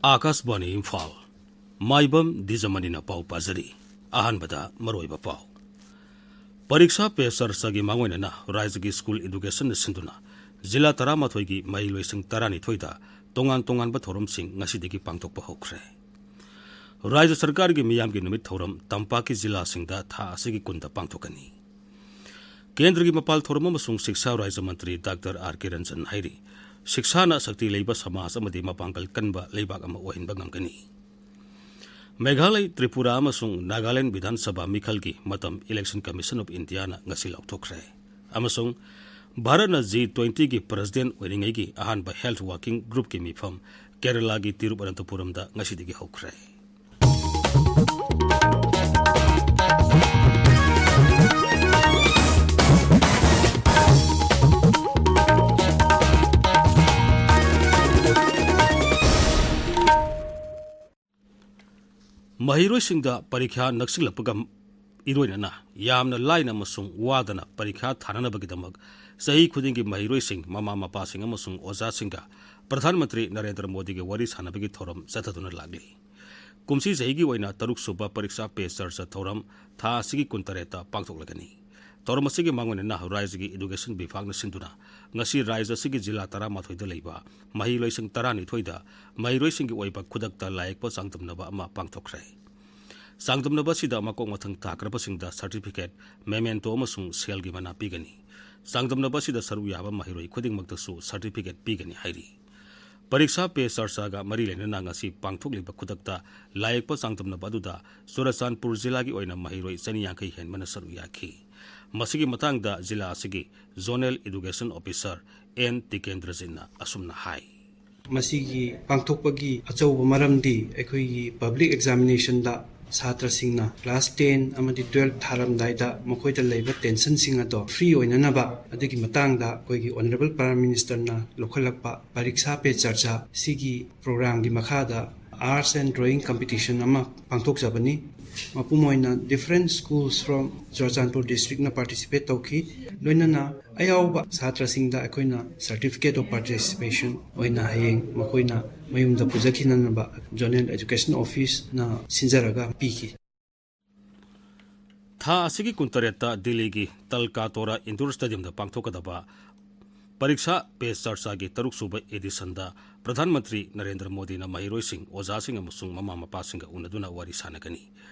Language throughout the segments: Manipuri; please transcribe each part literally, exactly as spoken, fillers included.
ꯑꯥꯀꯥꯁꯕꯥꯅꯤ ꯏꯝꯐꯥꯜ꯫ ꯃꯥꯏꯕꯝ ꯗꯤꯖꯃꯅꯤꯅ ꯄꯥꯎ ꯄꯥꯖꯔꯤ꯫ ꯑꯍꯥꯟꯕꯗ ꯃꯔꯨꯑꯣꯏꯕ ꯄꯥꯎ꯫ ꯄꯔꯤꯈꯥ ꯄꯦ ꯆꯔꯆꯥꯒꯤ ꯃꯥꯡꯑꯣꯏꯅꯅ ꯔꯥꯖ꯭ꯌꯒꯤ ꯁ꯭ꯀꯨꯜ ꯑꯦꯗꯨꯀꯦꯁꯟꯅ ꯁꯤꯟꯗꯨꯅ ꯖꯤꯂꯥ ꯇꯔꯥꯃꯥꯊꯣꯏꯒꯤ ꯃꯍꯩꯂꯣꯏꯁꯪ ꯇꯔꯥꯅꯤꯊꯣꯏꯗ ꯇꯣꯉꯥꯟ ꯇꯣꯉꯥꯟꯕ ꯊꯧꯔꯝꯁꯤꯡ ꯉꯁꯤꯗꯒꯤ ꯄꯥꯡꯊꯣꯛꯄ ꯍꯧꯈ꯭ꯔꯦ꯫ ꯔꯥꯖ꯭ꯌ ꯁꯔꯀꯥꯔꯒꯤ ꯃꯤꯌꯥꯝꯒꯤ ꯅꯨꯃꯤꯠ ꯊꯧꯔꯝ ꯇꯝꯄꯥꯛꯀꯤ ꯖꯤꯂꯥꯁꯤꯡꯗ ꯊꯥ ꯑꯁꯤꯒꯤ ꯀꯨꯟꯗ ꯄꯥꯡꯊꯣꯛꯀꯅꯤ꯫ ꯀꯦꯟꯗ꯭ꯔꯒꯤ ꯃꯄꯥꯜ ꯊꯧꯔꯝ ꯑꯃꯁꯨꯡ ꯁꯤꯛꯁꯥ ꯔꯥꯖ꯭ꯌ ꯃꯟꯇ꯭ꯔꯤ ꯗꯥꯛꯇꯔ ꯑꯥꯔ ꯀꯦ ꯔꯟꯖꯟ ꯍꯥꯏꯔꯤ, ꯁꯤꯛꯁꯥꯅ ꯁꯛꯇꯤ ꯂꯩꯕ ꯁꯃꯥꯖ ꯑꯃꯗꯤ ꯃꯄꯥꯡꯒꯜ ꯀꯟꯕ ꯂꯩꯕꯥꯛ ꯑꯃ ꯑꯣꯏꯍꯟꯕ ꯉꯝꯒꯅꯤ꯫ ꯃꯦꯘꯥꯂꯌ, ꯇ꯭ꯔꯤꯄꯨꯔꯥ ꯑꯃꯁꯨꯡ ꯅꯥꯒꯥꯂꯦꯟꯗ ꯕꯤꯙꯥꯟ ꯁꯚꯥ ꯃꯤꯈꯜꯒꯤ ꯃꯇꯝ Election Commission of Indiaꯅ ꯉꯁꯤ ꯂꯥꯎꯊꯣꯛꯈ꯭ꯔꯦ꯫ ꯑꯃꯁꯨꯡ ꯚꯥꯔꯠꯅ ꯖꯤ ꯇ꯭ꯋꯦꯟꯇꯤꯒꯤ president ꯑꯣꯏꯔꯤꯉꯩꯒꯤ ꯑꯍꯥꯟꯕ health working groupꯀꯤ ꯃꯤꯐꯝ ꯀꯦꯔꯂꯥꯒꯤ ꯇꯤꯔꯨꯕꯅꯟꯇꯄꯨꯔꯝꯗ ꯉꯁꯤꯗꯒꯤ ꯍꯧꯈ꯭ꯔꯦ꯫ ꯃꯍꯩꯔꯣꯏꯁꯤꯡꯗ ꯄꯔꯤꯈ꯭ꯌꯥ ꯅꯛꯁꯤꯜꯂꯛꯄꯒ ꯏꯔꯣꯏꯅꯅ ꯌꯥꯝꯅ ꯂꯥꯏꯅ ꯑꯃꯁꯨꯡ ꯋꯥꯗꯅ ꯄꯔꯤꯈ꯭ꯌꯥ ꯊꯥꯅꯅꯕꯒꯤꯗꯃꯛ ꯆꯍꯤ ꯈꯨꯗꯤꯡꯒꯤ ꯃꯍꯩꯔꯣꯏꯁꯤꯡ, ꯃꯃꯥ ꯃꯄꯥꯁꯤꯡ ꯑꯃꯁꯨꯡ ꯑꯣꯖꯥꯁꯤꯡꯒ ꯄ꯭ꯔꯙꯥꯟ ꯃꯟꯇ꯭ꯔꯤ ꯅꯔꯦꯟꯗ꯭ꯔ ꯃꯣꯗꯤꯒꯤ ꯋꯥꯔꯤ ꯁꯥꯟꯅꯕꯒꯤ ꯊꯧꯔꯝ ꯆꯠꯊꯗꯨꯅ ꯂꯥꯛꯂꯤ꯫ ꯀꯨꯝꯁꯤ ꯆꯍꯤꯒꯤ ꯑꯣꯏꯅ ꯇꯔꯨꯛꯁꯨꯕ ꯄꯔꯤꯈ꯭ꯌꯥ ꯄꯦ ꯆꯔꯆꯥ ꯊꯧꯔꯝ ꯊꯥ ꯑꯁꯤꯒꯤ ꯀꯨꯟꯇꯔꯦꯠꯇ ꯄꯥꯡꯊꯣꯛꯂꯒꯅꯤ꯫ ꯊꯧꯔꯝ ꯑꯁꯤꯒꯤ ꯃꯥꯡꯑꯣꯏꯅꯅ ꯔꯥꯖ꯭ꯌꯒꯤ ꯑꯦꯗꯨꯀꯦꯁꯟ ꯕꯤꯚꯥꯒꯅ ꯁꯤꯟꯗꯨꯅ ꯉꯁꯤ ꯔꯥꯖ꯭ꯌ ꯑꯁꯤꯒꯤ ꯖꯤꯂꯥ ꯇꯔꯥꯃꯥꯊꯣꯏꯗ ꯂꯩꯕ ꯃꯍꯩꯂꯣꯏꯁꯪ ꯇꯔꯥꯅꯤꯊꯣꯏꯗ ꯃꯍꯩꯔꯣꯏꯁꯤꯡꯒꯤ ꯑꯣꯏꯕ ꯈꯨꯗꯛꯇ ꯂꯥꯏꯌꯦꯛꯄ ꯆꯥꯡꯗꯝꯅꯕ ꯑꯃ ꯄꯥꯡꯊꯣꯛꯈ꯭ꯔꯦ꯫ ꯆꯥꯡꯗꯝꯅꯕ ꯑꯁꯤꯗ ꯃꯀꯣꯛ ꯃꯊꯪ ꯇꯥꯈ꯭ꯔꯕꯁꯤꯡꯗ certificate, memento ꯑꯃꯁꯨꯡ ꯁꯦꯜꯒꯤ ꯃꯅꯥ ꯄꯤꯒꯅꯤ꯫ ꯆꯥꯡꯗꯝꯅꯕ ꯑꯁꯤꯗ ꯁꯔꯨꯛ ꯌꯥꯕ ꯃꯍꯩꯔꯣꯏ ꯈꯨꯗꯤꯡꯃꯛꯇꯁꯨ certificate ꯄꯤꯒꯅꯤ ꯍꯥꯏꯔꯤ꯫ ꯄꯔꯤꯈ꯭ꯌꯥ ꯄꯦ ꯆꯔꯆꯥꯒ ꯃꯔꯤ ꯂꯩꯅꯅ ꯉꯁꯤ ꯄꯥꯡꯊꯣꯛꯂꯤꯕ ꯈꯨꯗꯛꯇ ꯂꯥꯏꯌꯦꯛꯄ ꯆꯥꯡꯗꯝꯅꯕ ꯑꯗꯨꯗ ꯆꯨꯔꯆꯥꯟꯄꯨꯔ ꯖꯤꯂꯥꯒꯤ ꯑꯣꯏꯅ ꯃꯍꯩꯔꯣꯏ ꯆꯅꯤ ꯌꯥꯡꯈꯩ ꯍꯦꯟꯕꯅ ꯁꯔꯨꯛ ꯌꯥꯈꯤ꯫ ꯃꯁꯤꯒꯤ ꯃꯇꯥꯡꯗ ꯖꯤꯂꯥ ꯑꯁꯤꯒꯤ Zonal Education Officer ꯑꯦꯟ ꯇꯤꯀꯦꯟꯗ꯭ꯔꯖꯤꯠꯅ ꯑꯁꯨꯝꯅ ꯍꯥꯏ꯫ ꯃꯁꯤꯒꯤ ꯄꯥꯡꯊꯣꯛꯄꯒꯤ ꯑꯆꯧꯕ ꯃꯔꯝꯗꯤ ꯑꯩꯈꯣꯏꯒꯤ public examinationꯗ ꯁꯥꯇ꯭ꯔꯁꯤꯡꯅ class ten ꯑꯃꯗꯤ twelve ꯊꯥꯔꯝꯗꯥꯏꯗ ꯃꯈꯣꯏꯗ ꯂꯩꯕ tensionꯁꯤꯡ ꯑꯗꯣ free ꯑꯣꯏꯅꯅꯕ ꯑꯗꯨꯒꯤ ꯃꯇꯥꯡꯗ ꯑꯩꯈꯣꯏꯒꯤ Honourable Prime Ministerꯅ ꯂꯧꯈꯠꯂꯛꯄ ꯄꯔꯤꯈ꯭ꯌꯥ ꯄꯦ ꯆꯔꯆꯥ ꯁꯤꯒꯤ programꯒꯤ ꯃꯈꯥꯗ Arts and Drawing Competition ꯑꯃ ꯄꯥꯡꯊꯣꯛꯆꯕꯅꯤ꯫ ꯃꯄꯨꯡ ꯑꯣꯏꯅ different schools from Churachandpur districtꯅ participate ꯇꯧꯈꯤ꯫ ꯂꯣꯏꯅꯅ ꯑꯌꯥꯎꯕ ꯁꯥꯇ꯭ꯔꯁꯤꯡꯗ ꯑꯩꯈꯣꯏꯅ certificate of participation ꯑꯣꯏꯅ ꯍꯌꯦꯡ ꯃꯈꯣꯏꯅ ꯃꯌꯨꯝꯗ ꯄꯨꯖꯈꯤꯅꯅꯕ Zonal Education Officeꯅ ꯁꯤꯟꯖꯔꯒ ꯄꯤꯈꯤ꯫ ꯊꯥ ꯑꯁꯤꯒꯤ ꯀꯨꯟꯇꯔꯦꯠꯇ ꯗꯤꯜꯂꯤꯒꯤ ꯇꯜꯀꯥꯇꯣꯔꯥ ꯏꯟꯗꯣꯔ ꯁ꯭ꯇꯦꯗꯤꯌꯝꯗ ꯄꯥꯡꯊꯣꯛꯀꯗꯕ ꯄꯔꯤꯛꯁꯥ ꯄꯦ ꯆꯔꯆꯥꯒꯤ ꯇꯔꯨꯛꯁꯨꯕ ꯑꯦꯗꯤꯁꯟꯗ ꯄ꯭ꯔꯙꯥꯟ ꯃꯟꯇ꯭ꯔꯤ ꯅꯔꯦꯟꯗ꯭ꯔ ꯃꯣꯗꯤꯅ ꯃꯍꯩꯔꯣꯏꯁꯤꯡ, ꯑꯣꯖꯥꯁꯤꯡ ꯑꯃꯁꯨꯡ ꯃꯃꯥ ꯃꯄꯥꯁꯤꯡꯒ ꯎꯅꯗꯨꯅ ꯋꯥꯔꯤ ꯁꯥꯟꯅꯒꯅꯤ꯫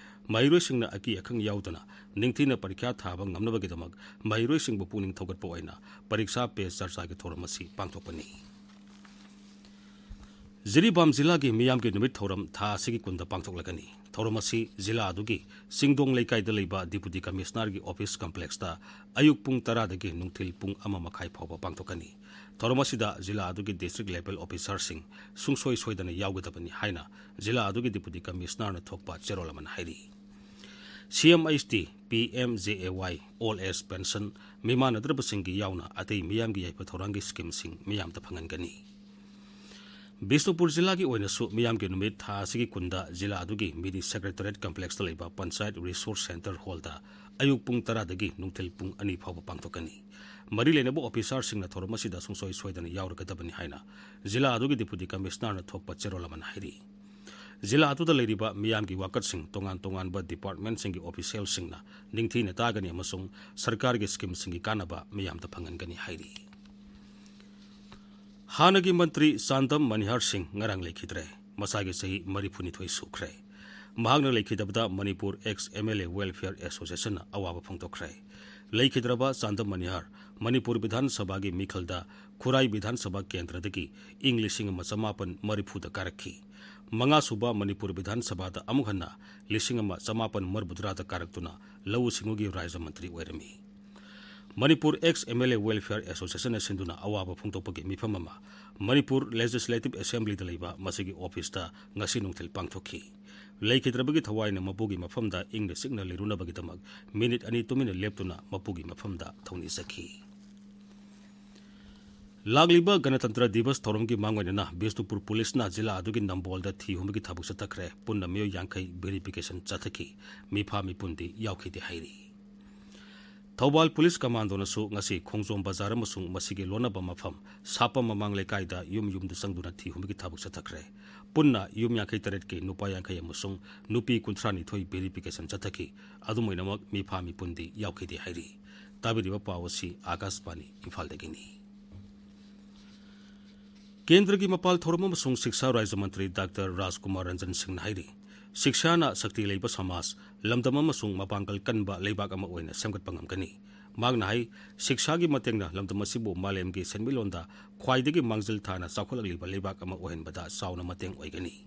ꯃꯍꯩꯔꯣꯏꯁꯤꯡꯅ ꯑꯀꯤ ꯑꯈꯪ ꯌꯥꯎꯗꯅ ꯅꯤꯡꯊꯤꯅ ꯄꯔꯤꯈ꯭ꯌꯥ ꯊꯥꯕ ꯉꯝꯅꯕꯒꯤꯗꯃꯛ ꯃꯍꯩꯔꯣꯏꯁꯤꯡꯕꯨ ꯄꯨꯛꯅꯤꯡ ꯊꯧꯒꯠꯄ ꯑꯣꯏꯅ ꯄꯔꯤꯛꯁꯥ ꯄꯦ ꯆꯔꯆꯥꯒꯤ ꯊꯧꯔꯝ ꯑꯁꯤ ꯄꯥꯡꯊꯣꯛꯄꯅꯤ꯫ ꯖꯤꯔꯤꯕꯥꯝ ꯖꯤꯂꯥꯒꯤ ꯃꯤꯌꯥꯝꯒꯤ ꯅꯨꯃꯤꯠ ꯊꯧꯔꯝ ꯊꯥ ꯑꯁꯤꯒꯤ ꯀꯨꯟꯗ ꯄꯥꯡꯊꯣꯛꯂꯒꯅꯤ꯫ ꯊꯧꯔꯝ ꯑꯁꯤ ꯖꯤꯂꯥ ꯑꯗꯨꯒꯤ ꯆꯤꯡꯗꯣꯡ ꯂꯩꯀꯥꯏꯗ ꯂꯩꯕ ꯗꯤꯄꯨꯇꯤ ꯀꯃꯤꯁꯅꯔꯒꯤ ꯑꯣꯐꯤꯁ ꯀꯝꯄ꯭ꯂꯦꯛꯁꯇ ꯑꯌꯨꯛ ꯄꯨꯡ ꯇꯔꯥꯗꯒꯤ ꯅꯨꯡꯊꯤꯜ ꯄꯨꯡ ꯑꯃ ꯃꯈꯥꯏ ꯐꯥꯎꯕ ꯄꯥꯡꯊꯣꯛꯀꯅꯤ꯫ ꯊꯧꯔꯝ ꯑꯁꯤꯗ ꯖꯤꯂꯥ ꯑꯗꯨꯒꯤ ꯗꯤꯁꯇ꯭ꯔꯤꯛ ꯂꯦꯚꯦꯜ ꯑꯣꯐꯤꯁꯥꯔꯁꯤꯡ, ꯁꯨꯡꯁꯣꯏ ꯁꯣꯏꯗꯅ ꯌꯥꯎꯒꯗꯕꯅꯤ ꯍꯥꯏꯅ ꯖꯤꯂꯥ ꯑꯗꯨꯒꯤ ꯗꯤꯄꯨꯇꯤ ꯀꯃꯤꯁꯅꯔꯅ ꯊꯣꯛꯄ ꯆꯦꯔꯣꯜ ꯑꯃꯅ ꯍꯥꯏꯔꯤ꯫ C M H T, P M J A Y, old age pension, ꯃꯤꯃꯥꯟꯅꯗ꯭ꯔꯕꯁꯤꯡꯒꯤ ꯌꯥꯎꯅ ꯑꯇꯩ ꯃꯤꯌꯥꯝꯒꯤ ꯌꯥꯏꯐ ꯊꯧꯔꯥꯡꯒꯤ ꯁ꯭ꯀꯤꯝꯁꯤꯡ ꯃꯤꯌꯥꯝꯗ ꯐꯪꯍꯟꯒꯅꯤ꯫ ꯕꯤꯁꯅꯨꯄꯨꯔ ꯖꯤꯂꯥꯒꯤ ꯑꯣꯏꯅꯁꯨ ꯃꯤꯌꯥꯝꯒꯤ ꯅꯨꯃꯤꯠ ꯊꯥ ꯑꯁꯤꯒꯤ ꯀꯨꯟꯗ ꯖꯤꯂꯥ ꯑꯗꯨꯒꯤ ꯃꯤꯅꯤ ꯁꯦꯀ꯭ꯔꯦꯇꯔꯤꯌꯦꯠ ꯀꯝꯄ꯭ꯂꯦꯛꯁꯇ ꯂꯩꯕ ꯄꯟꯆꯥꯌꯠ ꯔꯤꯁꯣꯔꯁ ꯁꯦꯟꯇꯔ ꯍꯣꯜꯗ ꯑꯌꯨꯛ ꯄꯨꯡ ꯇꯔꯥꯗꯒꯤ ꯅꯨꯡꯊꯤꯜ ꯄꯨꯡ ꯑꯅꯤ ꯐꯥꯎꯕ ꯄꯥꯡꯊꯣꯛꯀꯅꯤ꯫ ꯃꯔꯤ ꯂꯩꯅꯕ ꯑꯣꯐꯤꯁꯥꯔꯁꯤꯡꯅ ꯊꯧꯔꯝ ꯑꯁꯤꯗ ꯁꯨꯡꯁꯣꯏ ꯁꯣꯏꯗꯅ ꯌꯥꯎꯔꯒꯗꯕꯅꯤ ꯍꯥꯏꯅ ꯖꯤꯂꯥ ꯑꯗꯨꯒꯤ ꯗꯤꯄꯨꯇꯤ ꯀꯃꯤꯁꯅꯔꯅ ꯊꯣꯛꯄ ꯆꯦꯔꯣꯜ ꯑꯃꯅ ꯍꯥꯏꯔꯤ꯫ ꯖꯤꯂꯥ ꯑꯗꯨꯗ ꯂꯩꯔꯤꯕ ꯃꯤꯌꯥꯝꯒꯤ ꯋꯥꯀꯠꯁꯤꯡ ꯇꯣꯉꯥꯟ ꯇꯣꯉꯥꯟꯕ ꯗꯤꯄꯥꯔꯠꯃꯦꯟꯠꯁꯤꯡꯒꯤ ꯑꯣꯐꯤꯁꯤꯌꯦꯜꯁꯤꯡꯅ ꯅꯤꯡꯊꯤꯅ ꯇꯥꯒꯅꯤ ꯑꯃꯁꯨꯡ ꯁꯔꯀꯥꯔꯒꯤ ꯁ꯭ꯀꯤꯝꯁꯤꯡꯒꯤ ꯀꯥꯟꯅꯕ ꯃꯤꯌꯥꯝꯗ ꯐꯪꯍꯟꯒꯅꯤ ꯍꯥꯏꯔꯤ꯫ ꯍꯥꯟꯅꯒꯤ ꯃꯟꯇ꯭ꯔꯤ ꯆꯥꯟꯗꯝ ꯃꯅꯤꯍꯥꯔ ꯁꯤꯡ ꯉꯔꯥꯡ ꯂꯩꯈꯤꯗ꯭ꯔꯦ꯫ ꯃꯁꯥꯒꯤ ꯆꯍꯤ ꯃꯔꯤꯐꯨꯅꯤꯊꯣꯏ ꯁꯨꯈ꯭ꯔꯦ꯫ ꯃꯍꯥꯛꯅ ꯂꯩꯈꯤꯗꯕꯗ Manipur ex M L A welfare ꯑꯦꯁꯣꯁꯤꯌꯦꯁꯟꯅ ꯑꯋꯥꯕ ꯐꯣꯡꯗꯣꯛꯈ꯭ꯔꯦ꯫ ꯂꯩꯈꯤꯗ꯭ꯔꯕ ꯆꯥꯟꯗꯝ ꯃꯅꯤꯍꯥꯔ ꯃꯅꯤꯄꯨꯔ ꯕꯤꯙꯥꯟ ꯁꯚꯥꯒꯤ ꯃꯤꯈꯜꯗ ꯈꯨꯔꯥꯏ ꯕꯤꯙꯥꯟ ꯁꯚꯥ ꯀꯦꯟꯗ꯭ꯔꯗꯒꯤ ꯏꯪ ꯂꯤꯁꯤꯡ ꯑꯃ ꯆꯃꯥꯄꯟ ꯃꯔꯤꯐꯨꯗ ꯀꯥꯔꯛꯈꯤ꯫ ꯃꯉꯥꯁꯨꯕ ꯃꯅꯤꯄꯨꯔ ꯕꯤꯙꯥꯟ ꯁꯚꯥꯗ ꯑꯃꯨꯛ ꯍꯟꯅ ꯂꯤꯁꯤꯡ ꯑꯃ ꯆꯃꯥꯄꯟ ꯃꯔꯤꯐꯨꯇꯔꯥꯗ ꯀꯥꯔꯛꯇꯨꯅ ꯂꯧꯎ ꯁꯤꯡꯎꯒꯤ ꯔꯥꯖ꯭ꯌ ꯃꯟꯇ꯭ꯔꯤ ꯑꯣꯏꯔꯝꯃꯤ꯫ Manipur ex M L A welfare ꯑꯦꯁꯣꯁꯤꯌꯦꯁꯟꯅ ꯁꯤꯟꯗꯨꯅ ꯑꯋꯥꯕ ꯐꯣꯡꯗꯣꯛꯄꯒꯤ ꯃꯤꯐꯝ ꯑꯃ ꯃꯅꯤꯄꯨꯔ ꯂꯦꯖꯤꯁꯂꯦꯇꯤꯚ ꯑꯦꯁꯦꯝꯕ꯭ꯂꯤꯗ ꯂꯩꯕ ꯃꯁꯤꯒꯤ ꯑꯣꯐꯤꯁꯇ ꯉꯁꯤ ꯅꯨꯡꯊꯤꯜ ꯄꯥꯡꯊꯣꯛꯈꯤ꯫ ꯂꯩꯈꯤꯗ꯭ꯔꯕꯒꯤ ꯊꯋꯥꯏꯅ ꯃꯄꯨꯒꯤ ꯃꯐꯝꯗ ꯏꯪꯅ ꯆꯤꯛꯅ ꯂꯩꯔꯨꯅꯕꯒꯤꯗꯃꯛ ꯃꯤꯅꯤꯠ ꯑꯅꯤ ꯇꯨꯃꯤꯟꯅ ꯂꯦꯞꯇꯨꯅ ꯃꯄꯨꯒꯤ ꯃꯐꯝꯗ ꯊꯧꯅꯤꯖꯈꯤ꯫ ꯂꯥꯛꯂꯤꯕ ꯒꯅꯇꯟꯇ꯭ꯔ ꯗꯤꯕꯁ ꯊꯧꯔꯝꯒꯤ ꯃꯥꯡꯑꯣꯏꯅꯅ ꯕꯤꯁꯅꯨꯄꯨꯔ ꯄꯨꯂꯤꯁꯅ ꯖꯤꯂꯥ ꯑꯗꯨꯒꯤ ꯅꯝꯕꯣꯜꯗ ꯊꯤ ꯍꯨꯝꯕꯒꯤ ꯊꯕꯛ ꯆꯠꯊꯈ꯭ꯔꯦ꯫ ꯄꯨꯟꯅ ꯃꯤꯑꯣꯏ ꯌꯥꯡꯈꯩ ꯚꯦꯔꯤꯐꯤꯀꯦꯁꯟ ꯆꯠꯊꯈꯤ꯫ ꯃꯤꯐꯥ ꯃꯤꯄꯨꯟꯗꯤ ꯌꯥꯎꯈꯤꯗꯦ ꯍꯥꯏꯔꯤ꯫ ꯊꯧꯕꯥꯜ ꯄꯨꯂꯤꯁ ꯀꯃꯥꯟꯗꯣꯅꯁꯨ ꯉꯁꯤ ꯈꯣꯡꯖꯣꯝ ꯕꯖꯥꯔ ꯑꯃꯁꯨꯡ ꯃꯁꯤꯒꯤ ꯂꯣꯟꯅꯕ ꯃꯐꯝ ꯁꯥꯄꯝ ꯃꯃꯥꯡ ꯂꯩꯀꯥꯏꯗ ꯌꯨꯝ ꯌꯨꯝꯗ ꯆꯪꯗꯨꯅ ꯊꯤ ꯍꯨꯝꯕꯒꯤ ꯊꯕꯛ ꯆꯠꯊꯈ꯭ꯔꯦ꯫ ꯄꯨꯟꯅ ꯌꯨꯝ ꯌꯥꯡꯈꯩ ꯇꯔꯦꯠꯀꯤ ꯅꯨꯄꯥ ꯌꯥꯡꯈꯩ ꯑꯃꯁꯨꯡ ꯅꯨꯄꯤ ꯀꯨꯟꯊ꯭ꯔꯥ ꯅꯤꯊꯣꯏ verification ꯆꯠꯊꯈꯤ꯫ ꯑꯗꯨꯝ ꯑꯣꯏꯅꯃꯛ ꯃꯤꯐꯥ ꯃꯤꯄꯨꯟꯗꯤ ꯌꯥꯎꯈꯤꯗꯦ ꯍꯥꯏꯔꯤ꯫ ꯇꯥꯕꯤꯔꯤꯕ ꯄꯥꯎ ꯑꯁꯤ ꯑꯥꯀꯥꯁꯕꯥꯅꯤ ꯏꯝꯐꯥꯜꯗꯒꯤꯅꯤ꯫ ꯀꯦꯟꯗ꯭ꯔꯒꯤ ꯃꯄꯥꯜ ꯊꯧꯔꯝ ꯑꯃꯁꯨꯡ ꯁꯤꯛꯁꯥ ꯔꯥꯖ꯭ꯌ ꯃꯟꯇ꯭ꯔꯤ ꯗꯥꯛꯇꯔ ꯔꯥꯖꯀꯨꯃꯥꯔ ꯔꯟꯖꯟ ꯁꯤꯡꯅ ꯍꯥꯏꯔꯤ, ꯁꯤꯛꯁꯥꯅ ꯁꯛꯇꯤ ꯂꯩꯕ ꯁꯃꯥꯖ, ꯂꯝꯗꯝ ꯑꯃꯁꯨꯡ ꯃꯄꯥꯡꯒꯜ ꯀꯟꯕ ꯂꯩꯕꯥꯛ ꯑꯃ ꯑꯣꯏꯅ ꯁꯦꯝꯒꯠꯄ ꯉꯝꯒꯅꯤ꯫ ꯃꯍꯥꯛꯅ ꯍꯥꯏ, ꯁꯤꯛꯁꯥꯒꯤ ꯃꯇꯦꯡꯅ ꯂꯝꯗꯝ ꯑꯁꯤꯕꯨ ꯃꯥꯂꯦꯝꯒꯤ ꯁꯦꯟꯃꯤꯠꯂꯣꯟꯗ ꯈ꯭ꯋꯥꯏꯗꯒꯤ ꯃꯥꯡꯖꯤꯜ ꯊꯥꯅ ꯆꯥꯎꯈꯠꯂꯛꯂꯤꯕ ꯂꯩꯕꯥꯛ ꯑꯃ ꯑꯣꯏꯍꯟꯕꯗ ꯆꯥꯎꯅ ꯃꯇꯦꯡ ꯑꯣꯏꯒꯅꯤ꯫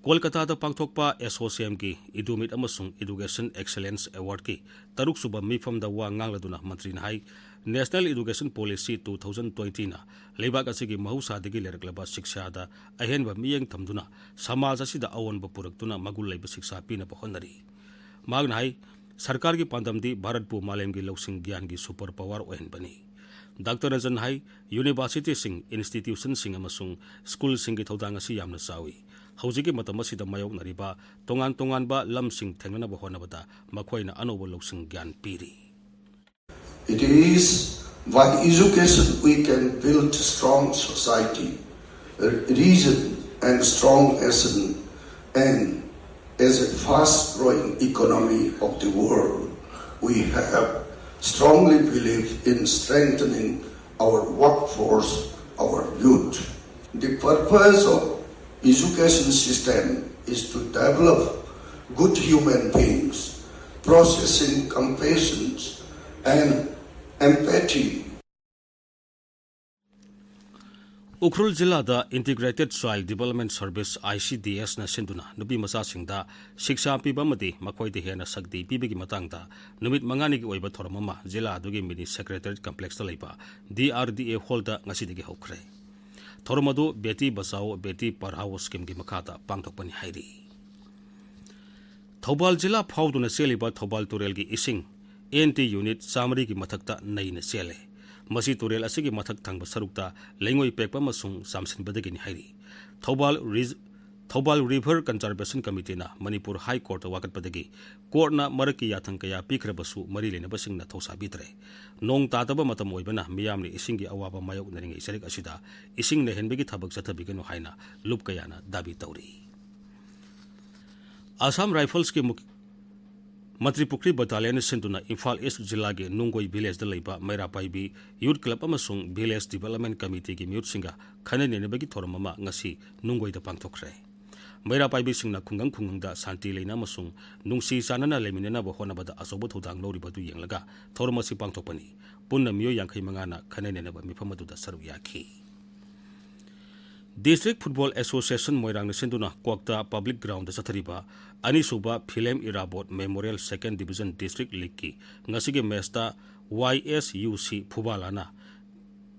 ꯀꯣꯜꯀꯇꯥꯗ ꯄꯥꯡꯊꯣꯛꯄ ꯑꯦꯁꯣꯆꯦꯝꯒꯤ ꯏꯗꯨꯃꯤꯠ ꯑꯃꯁꯨꯡ Education Excellence Awardꯀꯤ ꯇꯔꯨꯛꯁꯨꯕ ꯃꯤꯐꯝꯗ ꯋꯥ ꯉꯥꯡꯂꯗꯨꯅ ꯃꯟꯇ꯭ꯔꯤꯅ ꯍꯥꯏ, National Education Policy two thousand twentyꯅ ꯂꯩꯕꯥꯛ ꯑꯁꯤꯒꯤ ꯃꯍꯧꯁꯥꯗꯒꯤ ꯂꯩꯔꯛꯂꯕ ꯁꯤꯛꯁꯥꯗ ꯑꯍꯦꯟꯕ ꯃꯤꯠꯌꯦꯡ ꯊꯝꯗꯨꯅ ꯁꯃꯥꯖ ꯑꯁꯤꯗ ꯑꯑꯣꯟꯕ ꯄꯨꯔꯛꯇꯨꯅ ꯃꯒꯨꯟ ꯂꯩꯕ ꯁꯤꯛꯁꯥ ꯄꯤꯅꯕ ꯍꯣꯠꯅꯔꯤ꯫ ꯃꯍꯥꯛꯅ ꯍꯥꯏ, ꯁꯔꯀꯥꯔꯒꯤ ꯄꯥꯟꯗꯝꯗꯤ ꯚꯥꯔꯠꯄꯨ ꯃꯥꯂꯦꯝꯒꯤ ꯂꯧꯁꯤꯡ ꯒ꯭ꯌꯥꯟꯒꯤ super power ꯑꯣꯏꯍꯟꯕꯅꯤ꯫ ꯗꯥꯛꯇꯔ ꯔꯟꯖꯟ ꯍꯥꯏ, ꯌꯨꯅꯤꯚꯔꯁꯤꯇꯤꯁꯤꯡ, ꯏꯟꯁꯇꯤꯇ꯭ꯌꯨꯁꯟꯁꯤꯡ ꯑꯃꯁꯨꯡ ꯁ꯭ꯀꯨꯜꯁꯤꯡꯒꯤ ꯊꯧꯗꯥꯡ ꯑꯁꯤ ꯌꯥꯝꯅ ꯆꯥꯎꯏ꯫ ꯍꯧꯖꯤꯛꯀꯤ ꯃꯇꯝ ꯑꯁꯤꯗ ꯃꯥꯌꯣꯛꯅꯔꯤꯕ ꯇꯣꯉꯥꯟ ꯇꯣꯉꯥꯟꯕ ꯂꯝꯁꯤꯡ ꯊꯦꯡꯅꯅꯕ ꯍꯣꯠꯅꯕꯗ ꯃꯈꯣꯏꯅ ꯑꯅꯧꯕ ꯂꯧꯁꯤꯡ ꯒ꯭ꯌꯥꯟ ꯄꯤꯔꯤ꯫ It is by education we can build strong society, reason and strong nation, and as a fast growing economy of the world, we have strongly believed in strengthening our workforce, our youth. The purpose of education system is to develop good human beings, processing compassions and empathy. Ukhrul ꯖꯤꯂꯥꯗ Integrated Child Development Service, ICDSꯅ ꯁꯤꯟꯗꯨꯅ ꯅꯨꯄꯤ ꯃꯆꯥꯁꯤꯡꯗ ꯁꯤꯛꯁꯥ ꯄꯤꯕ ꯑꯃꯗꯤ ꯃꯈꯣꯏꯗ ꯍꯦꯟꯅ ꯁꯛꯇꯤ ꯄꯤꯕꯒꯤ ꯃꯇꯥꯡꯗ ꯅꯨꯃꯤꯠ ꯃꯉꯥꯅꯤꯒꯤ ꯑꯣꯏꯕ ꯊꯧꯔꯝ ꯑꯃ ꯖꯤꯂꯥ ꯑꯗꯨꯒꯤ mini secretariat complexꯇ ꯂꯩꯕ DRDA hallꯗ ꯉꯁꯤꯗꯒꯤ ꯍꯧꯈ꯭ꯔꯦ꯫ ꯊꯧꯔꯝ ꯑꯗꯨ ꯕꯦꯇꯤ ꯕꯆꯥꯎ ꯕꯦꯇꯤ ꯄꯔꯍꯥꯎ schemeꯒꯤ ꯃꯈꯥꯗ ꯄꯥꯡꯊꯣꯛꯄꯅꯤ ꯍꯥꯏꯔꯤ꯫ ꯊꯧꯕꯥꯜ ꯖꯤꯂꯥ ꯐꯥꯎꯗꯨꯅ ꯆꯦꯜꯂꯤꯕ ꯊꯧꯕꯥꯜ ꯇꯨꯔꯦꯜꯒꯤ ꯏꯁꯤꯡ N T unit ꯆꯥꯃꯔꯤꯒꯤ ꯃꯊꯛꯇ ꯅꯩꯅ ꯆꯦꯜꯂꯦ꯫ ꯃꯁꯤ ꯇꯨꯔꯦꯜ ꯑꯁꯤꯒꯤ ꯃꯊꯛ ꯊꯪꯕ ꯁꯔꯨꯛꯇ ꯂꯩꯉꯣꯏ ꯄꯦꯛꯄ ꯑꯃꯁꯨꯡ ꯆꯥꯝꯁꯤꯟꯕꯗꯒꯤꯅꯤ ꯍꯥꯏꯔꯤ꯫ ꯊꯧꯕꯥꯜ ꯔꯤꯖ-, ꯊꯧꯕꯥꯜ ꯔꯤꯚꯔ ꯀꯟꯖꯔꯕꯦꯁꯟ ꯀꯃꯤꯇꯤꯅ ꯃꯅꯤꯄꯨꯔ ꯍꯥꯏ ꯀꯣꯔꯠꯇ ꯋꯥꯀꯠꯄꯗꯒꯤ ꯀꯣꯔꯠꯅ ꯃꯔꯛꯀꯤ ꯌꯥꯊꯪ ꯀꯌꯥ ꯄꯤꯈ꯭ꯔꯕꯁꯨ ꯃꯔꯤ ꯂꯩꯅꯕꯁꯤꯡꯅ ꯊꯧꯁꯥꯕꯤꯗ꯭ꯔꯦ꯫ ꯅꯣꯡ ꯇꯥꯗꯕ ꯃꯇꯝ ꯑꯣꯏꯕꯅ ꯃꯤꯌꯥꯝꯅ ꯏꯁꯤꯡꯒꯤ ꯑꯋꯥꯕ ꯃꯥꯌꯣꯛꯅꯔꯤꯉꯩ ꯆꯔꯛ ꯑꯁꯤꯗ ꯏꯁꯤꯡ ꯅꯩꯍꯟꯕꯒꯤ ꯊꯕꯛ ꯆꯠꯊꯕꯤꯒꯅꯨ ꯍꯥꯏꯅ ꯂꯨꯞ ꯀꯌꯥꯅ ꯗꯥꯕꯤ ꯇꯧꯔꯤ꯫ ꯑꯁꯥꯝ ꯔꯥꯏꯐꯜꯁꯀꯤ ꯃꯨꯈ-, ꯃꯟꯇ꯭ꯔꯤ ꯄꯨꯈ꯭ꯔꯤ ꯕꯇꯥꯂꯤꯌꯟ ꯁꯤꯟꯗꯨꯅ ꯏꯝꯐꯥꯜ ꯏꯁ ꯖꯤꯂꯥꯒꯤ ꯅꯨꯡꯒꯣꯏ ꯚꯤꯂꯦꯖꯇ ꯂꯩꯕ ꯃꯩꯔꯥ ꯄꯥꯏꯕꯤ ꯌꯨꯠ ꯀ꯭ꯂꯕ ꯑꯃꯁꯨꯡ ꯚꯤꯂꯦꯖ ꯗꯤꯚꯦꯂꯞꯃꯦꯟ ꯀꯃꯤꯇꯤꯒꯤ ꯃꯤꯍꯨꯠꯁꯤꯡꯒ ꯈꯟꯅ ꯅꯩꯅꯕꯒꯤ ꯊꯧꯔꯝ ꯑꯃ ꯉꯁꯤ ꯅꯨꯡꯒꯣꯏꯗ ꯄꯥꯡꯊꯣꯛꯈ꯭ꯔꯦ꯫ ꯃꯩꯔꯥ ꯄꯥꯏꯕꯤꯁꯤꯡꯅ ꯈꯨꯡꯒꯪ ꯈꯨꯡꯒꯪꯗ ꯁꯥꯟꯇꯤ ꯂꯩꯅ ꯑꯃꯁꯨꯡ ꯅꯨꯡꯁꯤ ꯆꯥꯟꯅꯅ ꯂꯩꯃꯤꯟꯅꯅꯕ ꯍꯣꯠꯅꯕꯗ ꯑꯆꯧꯕ ꯊꯧꯗꯥꯡ ꯂꯧꯔꯤꯕ ꯑꯗꯨ ꯌꯦꯡꯂꯒ ꯊꯧꯔꯝ ꯑꯁꯤ ꯄꯥꯡꯊꯣꯛꯄꯅꯤ꯫ ꯄꯨꯟꯅ ꯃꯤꯑꯣꯏ ꯌꯥꯡꯈꯩ ꯃꯉꯥꯅ ꯈꯟꯅ ꯅꯩꯅꯕ ꯃꯤꯐꯝ ꯑꯗꯨꯗ ꯁꯔꯨꯛ ꯌꯥꯈꯤ꯫ ꯗꯤꯁꯇ꯭ꯔꯤꯛ ꯐꯨꯠꯕꯣꯜ ꯑꯦꯁꯣꯁꯤꯌꯦꯁꯟ ꯃꯣꯏꯔꯥꯡꯅ ꯁꯤꯟꯗꯨꯅ ꯀ꯭ꯋꯥꯛꯇꯥ ꯄꯕ꯭ꯂꯤꯛ ꯒ꯭ꯔꯥꯎꯟꯗ ꯆꯠꯊꯔꯤꯕ ꯑꯅꯤꯁꯨꯕ ꯐꯤꯂꯦꯝ ꯏꯔꯥꯕꯣꯠ ꯃꯦꯃꯣꯔꯤꯌꯦꯜ ꯁꯦꯀꯦꯟ ꯗꯤꯕꯤꯖꯟ ꯗꯤꯁꯇ꯭ꯔꯤꯛ ꯂꯤꯒꯀꯤ ꯉꯁꯤꯒꯤ ꯃꯦꯆꯇ ꯋꯥꯏ ꯑꯦꯁ ꯌꯨ ꯁꯤ ꯐꯨꯕꯥꯂꯥꯅ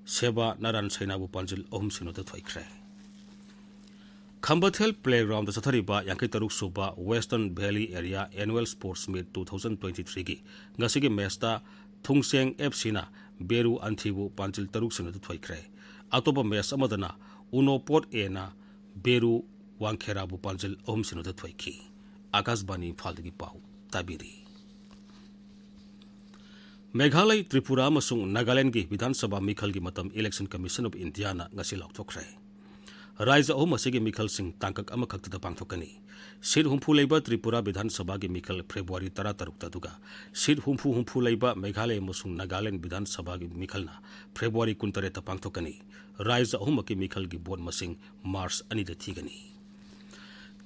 ꯁꯦꯕꯥ ꯅꯥꯔꯥꯟ ꯁꯩꯅꯥꯕꯨ ꯄꯥꯟꯖꯤꯜ ꯑꯍꯨꯝ ꯁꯤꯅꯣꯗ ꯊꯣꯏꯈ꯭ꯔꯦ꯫ ꯈꯝꯕꯊꯦꯜ ꯄ꯭ꯂꯦꯒ꯭ꯔꯥꯎꯟꯗ ꯆꯠꯊꯔꯤꯕ ꯌꯥꯡꯈꯩ ꯇꯔꯨꯛ ꯁꯨꯕ western valley area annual sports meet two thousand twenty ꯊ꯭ꯔꯤꯒꯤ ꯉꯁꯤꯒꯤ ꯃꯦꯆꯇ ꯊꯨꯡꯁꯦꯡ ꯑꯦꯐ ꯁꯤꯅ ꯕꯦꯔꯨ ꯑꯟꯊꯤꯕꯨ ꯄꯥꯟꯖꯤꯜ ꯇꯔꯨꯛ ꯁꯤꯅꯣꯗ ꯊꯣꯏꯈ꯭ꯔꯦ꯫ ꯑꯇꯣꯞꯄ ꯃꯦꯆ ꯑꯃꯗꯅ ꯎꯅꯣꯄꯣꯠ ꯑꯦꯅ ꯕꯦꯔꯨ ꯋꯥꯡꯈꯦꯔꯥꯕꯨ ꯄꯥꯟꯖꯤꯜ ꯑꯍꯨꯝ ꯁꯤꯅꯣꯗ ꯊꯣꯏꯈꯤ꯫ ꯑꯥꯀꯥꯁꯕꯥꯅꯤ ꯏꯝꯐꯥꯜꯗꯒꯤ ꯄꯥꯎ ꯇꯥꯕꯤꯔꯤ꯫ ꯃꯦꯘꯥꯂꯌ, ꯇ꯭ꯔꯤꯄꯨꯔꯥ ꯑꯃꯁꯨꯡ ꯅꯥꯒꯥꯂꯦꯟꯗꯒꯤ ꯕꯤꯙꯥꯟ ꯁꯚꯥ ꯃꯤꯈꯜꯒꯤ ꯃꯇꯝ Election Commission of Indiaꯅ ꯉꯁꯤ ꯂꯥꯎꯊꯣꯛꯈ꯭ꯔꯦ꯫ ꯔꯥꯖ꯭ꯌ ꯑꯍꯨꯝ ꯑꯁꯤꯒꯤ ꯃꯤꯈꯜꯁꯤꯡ ꯇꯥꯡꯀꯛ ꯑꯃꯈꯛꯇꯗ ꯄꯥꯡꯊꯣꯛꯀꯅꯤ꯫ ꯁꯤꯠ ꯍꯨꯝꯐꯨ ꯂꯩꯕ ꯇ꯭ꯔꯤꯄꯨꯔꯥ ꯕꯤꯙꯥꯟ ꯁꯚꯥꯒꯤ ꯃꯤꯈꯜ ꯐꯦꯕ꯭ꯔꯨꯋꯥꯔꯤ ꯇꯔꯥꯇꯔꯨꯛꯇ, ꯑꯗꯨꯒ ꯁꯤꯠ ꯍꯨꯝꯐꯨ ꯍꯨꯝꯐꯨ ꯂꯩꯕ ꯃꯦꯘꯥꯂꯌ ꯑꯃꯁꯨꯡ ꯅꯥꯒꯥꯂꯦꯟꯗ ꯕꯤꯙꯥꯟ ꯁꯚꯥꯒꯤ ꯃꯤꯈꯜꯅ ꯐꯦꯕ꯭ꯔꯨꯋꯥꯔꯤ ꯀꯨꯟꯇꯔꯦꯠꯇ ꯄꯥꯡꯊꯣꯛꯀꯅꯤ꯫ ꯔꯥꯖ꯭ꯌ ꯑꯍꯨꯝꯃꯛꯀꯤ ꯃꯤꯈꯜꯒꯤ ꯚꯣꯠ ꯃꯁꯤꯡ ꯃꯥꯔꯆ ꯑꯅꯤꯗ ꯊꯤꯒꯅꯤ꯫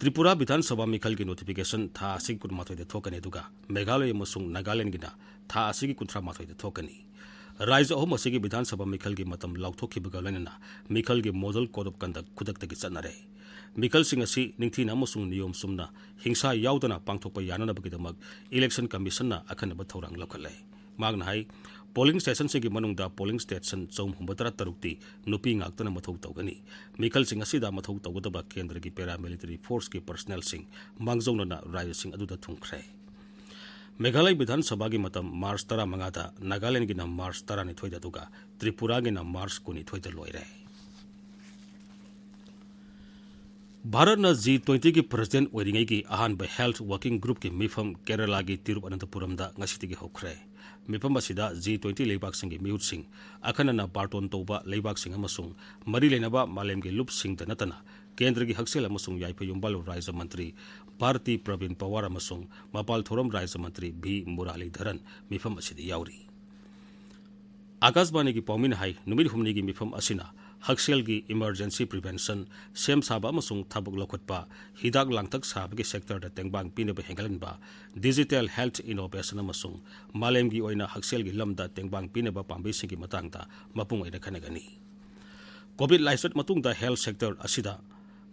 ꯇ꯭ꯔꯤꯄꯨꯔꯥ ꯕꯤꯙꯥꯟ ꯁꯚꯥ ꯃꯤꯈꯜꯒꯤ notification ꯊꯥ ꯑꯁꯤꯒꯤ ꯀꯨꯟꯃꯥꯊꯣꯏꯗ ꯊꯣꯛꯀꯅꯤ, ꯑꯗꯨꯒ ꯃꯦꯘꯥꯂꯌ ꯑꯃꯁꯨꯡ ꯅꯥꯒꯥꯂꯦꯟꯗꯒꯤꯅ ꯊꯥ ꯑꯁꯤꯒꯤ ꯀꯨꯟꯊ꯭ꯔꯥ ꯃꯥꯊꯣꯏꯗ ꯊꯣꯛꯀꯅꯤ꯫ ꯔꯥꯖ꯭ꯌ ꯑꯍꯨꯝ ꯑꯁꯤꯒꯤ ꯕꯤꯙꯥꯟ ꯁꯚꯥ ꯃꯤꯈꯜꯒꯤ ꯃꯇꯝ ꯂꯥꯎꯊꯣꯛꯈꯤꯕꯒ ꯂꯣꯏꯅꯅ ꯃꯤꯈꯜꯒꯤ Model Code of Conduct ꯈꯨꯗꯛꯇꯒꯤ ꯆꯠꯅꯔꯦ꯫ ꯃꯤꯈꯜꯁꯤꯡ ꯑꯁꯤ ꯅꯤꯡꯊꯤꯅ ꯑꯃꯁꯨꯡ ꯅꯤꯌꯣꯝ ꯆꯨꯝꯅ ꯍꯤꯡꯁꯥ ꯌꯥꯎꯗꯅ ꯄꯥꯡꯊꯣꯛꯄ ꯌꯥꯅꯅꯕꯒꯤꯗꯃꯛ Election Commissionꯅ ꯑꯈꯟꯅꯕ ꯊꯧꯔꯥꯡ ꯂꯧꯈꯠꯂꯦ꯫ ꯃꯍꯥꯛꯅ ꯍꯥꯏ, polling stationꯁꯤꯡꯒꯤ ꯃꯅꯨꯡꯗ polling station ꯆꯍꯨꯝ ꯍꯨꯝꯐꯨꯇꯔꯥ ꯇꯔꯨꯛꯇꯤ ꯅꯨꯄꯤ ꯉꯥꯛꯇꯅ ꯃꯊꯧ ꯇꯧꯒꯅꯤ꯫ ꯃꯤꯈꯜꯁꯤꯡ ꯑꯁꯤꯗ ꯃꯊꯧ ꯇꯧꯒꯗꯕ ꯀꯦꯟꯗ꯭ꯔꯒꯤ paramilitary forceꯀꯤ personnelꯁꯤꯡ ꯃꯥꯡꯖꯧꯅꯅ ꯔꯥꯖ꯭ꯌꯁꯤꯡ ꯑꯗꯨꯗ ꯊꯨꯡꯈ꯭ꯔꯦ꯫ ꯃꯦꯘꯥꯂꯌ ꯕꯤꯙꯥꯟ ꯁꯚꯥꯒꯤ ꯃꯇꯝ ꯃꯥꯔꯆ ꯇꯔꯥꯃꯉꯥꯗ, ꯅꯥꯒꯥꯂꯦꯟꯗꯒꯤꯅ ꯃꯥꯔꯆ ꯇꯔꯥꯅꯤꯊꯣꯏꯗ, ꯑꯗꯨꯒ ꯇ꯭ꯔꯤꯄꯨꯔꯥꯒꯤꯅ ꯃꯥꯔꯆ ꯀꯨꯟꯅꯤꯊꯣꯏꯗ ꯂꯣꯏꯔꯦ꯫ ꯚꯥꯔꯠꯅ ꯖꯤ ꯇ꯭ꯋꯦꯟꯇꯤꯒꯤ ꯄ꯭ꯔꯁꯤꯗꯦꯟꯠ ꯑꯣꯏꯔꯤꯉꯩꯒꯤ ꯑꯍꯥꯟꯕ ꯍꯦꯜꯊ ꯋꯥꯔꯀꯤꯡ ꯒ꯭ꯔꯨꯞꯀꯤ ꯃꯤꯐꯝ ꯀꯦꯔꯂꯥꯒꯤ ꯇꯤꯔꯨꯕꯅꯟꯊꯄꯨꯔꯝꯗ ꯉꯁꯤꯗꯒꯤ ꯍꯧꯈ꯭ꯔꯦ꯫ ꯃꯤꯐꯝ ꯑꯁꯤꯗ ꯖꯤ ꯇ꯭ꯋꯦꯟꯇꯤ ꯂꯩꯕꯥꯛꯁꯤꯡꯒꯤ ꯃꯤꯍꯨꯠꯁꯤꯡ, ꯑꯈꯟꯅꯅ ꯕꯥꯔꯇꯣꯟ ꯇꯧꯕ ꯂꯩꯕꯥꯛꯁꯤꯡ ꯑꯃꯁꯨꯡ ꯃꯔꯤ ꯂꯩꯅꯕ ꯃꯥꯂꯦꯝꯒꯤ ꯂꯨꯞꯁꯤꯡꯗ ꯅꯠꯇꯅ ꯀꯦꯟꯗ꯭ꯔꯒꯤ ꯍꯛꯁꯦꯜ ꯑꯃꯁꯨꯡ ꯌꯥꯏꯐ ꯌꯨꯝꯕꯥꯜ ꯔꯥꯖ꯭ꯌ ꯃꯟꯇ꯭ꯔꯤ ꯚꯥꯔꯇꯤ ꯄ꯭ꯔꯕꯤꯟ ꯄꯋꯥꯔ ꯑꯃꯁꯨꯡ ꯃꯄꯥꯜ ꯊꯧꯔꯝ ꯔꯥꯖ꯭ꯌ ꯃꯟꯇ꯭ꯔꯤ ꯚꯤ ꯃꯨꯔꯥꯂꯤꯙꯔꯟ ꯃꯤꯐꯝ ꯑꯁꯤꯗ ꯌꯥꯎꯔꯤ꯫ ꯑꯥꯀꯥꯁꯕꯥꯅꯤꯒꯤ ꯄꯥꯎꯃꯤꯅ ꯍꯥꯏ, ꯅꯨꯃꯤꯠ ꯍꯨꯝꯅꯤꯒꯤ ꯃꯤꯐꯝ ꯑꯁꯤꯅ ꯍꯛꯁꯦꯜꯒꯤ emergency prevention, ꯁꯦꯝ ꯁꯥꯕ ꯑꯃꯁꯨꯡ ꯊꯕꯛ ꯂꯧꯈꯠꯄ, ꯍꯤꯗꯥꯛ ꯂꯥꯡꯊꯛ ꯁꯥꯕꯒꯤ ꯁꯦꯛꯇꯔꯗ ꯇꯦꯡꯕꯥꯡ ꯄꯤꯅꯕ ꯍꯦꯟꯒꯠꯍꯟꯕ, digital health innovation ꯑꯃꯁꯨꯡ ꯃꯥꯂꯦꯝꯒꯤ ꯑꯣꯏꯅ ꯍꯛꯁꯦꯜꯒꯤ ꯂꯝꯗ ꯇꯦꯡꯕꯥꯡ ꯄꯤꯅꯕ ꯄꯥꯝꯕꯩꯁꯤꯡꯒꯤ ꯃꯇꯥꯡꯗ ꯃꯄꯨꯡ ꯑꯣꯏꯅ ꯈꯟꯅꯒꯅꯤ꯫ ꯀꯣꯚꯤꯗ ꯂꯥꯏꯆꯠ ꯃꯇꯨꯡꯗ ꯍꯦꯜꯊ ꯁꯦꯛꯇꯔ ꯑꯁꯤꯗ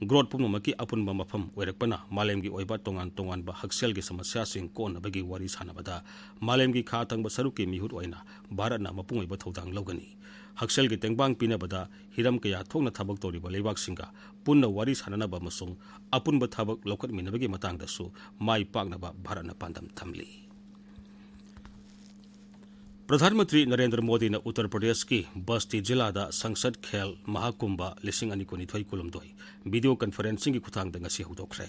ꯒ꯭ꯔꯣꯠ ꯄꯨꯝꯅꯃꯛꯀꯤ ꯑꯄꯨꯟꯕ ꯃꯐꯝ ꯑꯣꯏꯔꯛꯄꯅ ꯃꯥꯂꯦꯝꯒꯤ ꯑꯣꯏꯕ ꯇꯣꯉꯥꯟ ꯇꯣꯉꯥꯟꯕ ꯍꯛꯁꯦꯜꯒꯤ ꯁꯃꯁ꯭ꯌꯥꯁꯤꯡ ꯀꯣꯛꯅꯕꯒꯤ ꯋꯥꯔꯤ ꯁꯥꯅꯕꯗ ꯃꯥꯂꯦꯝꯒꯤ ꯈꯥ ꯊꯪꯕ ꯁꯔꯨꯛꯀꯤ ꯃꯤꯍꯨꯠ ꯑꯣꯏꯅ ꯚꯥꯔꯠꯅ ꯃꯄꯨꯡ ꯑꯣꯏꯕ ꯊꯧꯗꯥꯡ ꯂꯧꯒꯅꯤ꯫ ꯍꯛꯁꯦꯜꯒꯤ ꯇꯦꯡꯕꯥꯡ ꯄꯤꯅꯕꯗ ꯍꯤꯔꯝ ꯀꯌꯥ ꯊꯣꯛꯅ ꯊꯕꯛ ꯇꯧꯔꯤꯕ ꯂꯩꯕꯥꯛꯁꯤꯡꯒ ꯄꯨꯟꯅ ꯋꯥꯔꯤ ꯁꯥꯅꯅꯕ ꯑꯃꯁꯨꯡ ꯑꯄꯨꯟꯕ ꯊꯕꯛ ꯂꯧꯈꯠꯃꯤꯟꯅꯕꯒꯤ ꯃꯇꯥꯡꯗꯁꯨ ꯃꯥꯏ ꯄꯥꯛꯅꯕ ꯚꯥꯔꯠꯅ ꯄꯥꯟꯗꯝ ꯊꯝꯂꯤ꯫ ꯄ꯭ꯔꯙꯥꯟ ꯃꯟꯇ꯭ꯔꯤ ꯅꯔꯦꯟꯗ꯭ꯔ ꯃꯣꯗꯤꯅ ꯎꯠꯇꯔ ꯄ꯭ꯔꯗꯦꯁꯀꯤ ꯕꯁꯇꯤ ꯖꯤꯂꯥꯗ ꯁꯪꯁꯗ ꯈꯦꯜ ꯃꯍꯥꯀꯨꯝꯚ ꯂꯤꯁꯤꯡ ꯑꯅꯤ ꯀꯨꯟꯅꯤꯊꯣꯏ ꯀꯨꯟꯍꯨꯝꯗꯣꯏ ꯚꯤꯗꯤꯑꯣ ꯀꯟꯐꯔꯦꯟꯁꯤꯡꯒꯤ ꯈꯨꯠꯊꯥꯡꯗ ꯉꯁꯤ ꯍꯧꯗꯣꯛꯈ꯭ꯔꯦ꯫